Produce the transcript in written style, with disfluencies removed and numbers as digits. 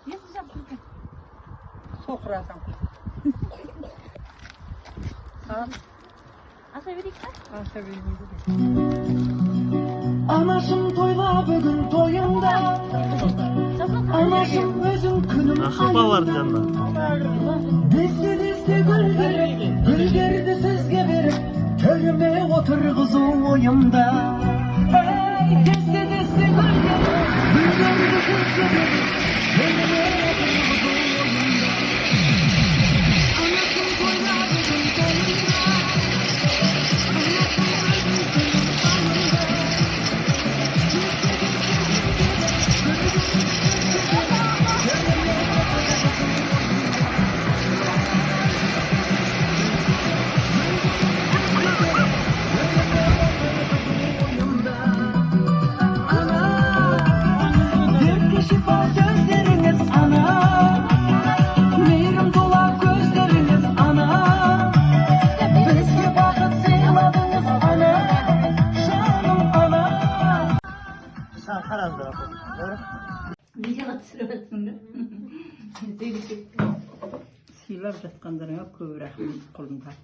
Несі жақсы екен? Соқыр адам. Ал, Аша берейік па? Аша бермейді. Анашым, тойла бүгін тойыңда. Анашым, өзің күнім. Апалардың жанында. Десте десте гүлдер, гүлдерді сізге беріп, төріме отырғызу ойымда. Ей, десте десте гүлдер, гүлдерді сізге беріп, төріме отырғызу ойымда. Анашым, тойла бүгін тойыңда. Анашым, өзің күнім, айымда. Десте десте гүлдер, гүлдерді сізге беріп, төріме отырғызу ойымда. Ойымда. Ана, дертке шипа сөздеріңіз, ана, мейірім тола көздеріңіз, ана, бізге бақыт сыйладыңыз, ана, жаным ана. Қараңыздар, апа. Видеоға түсіріп жатсың ба? Сөйлесек. Сыйлап жатқандарыңа көп рахмет, құлындар.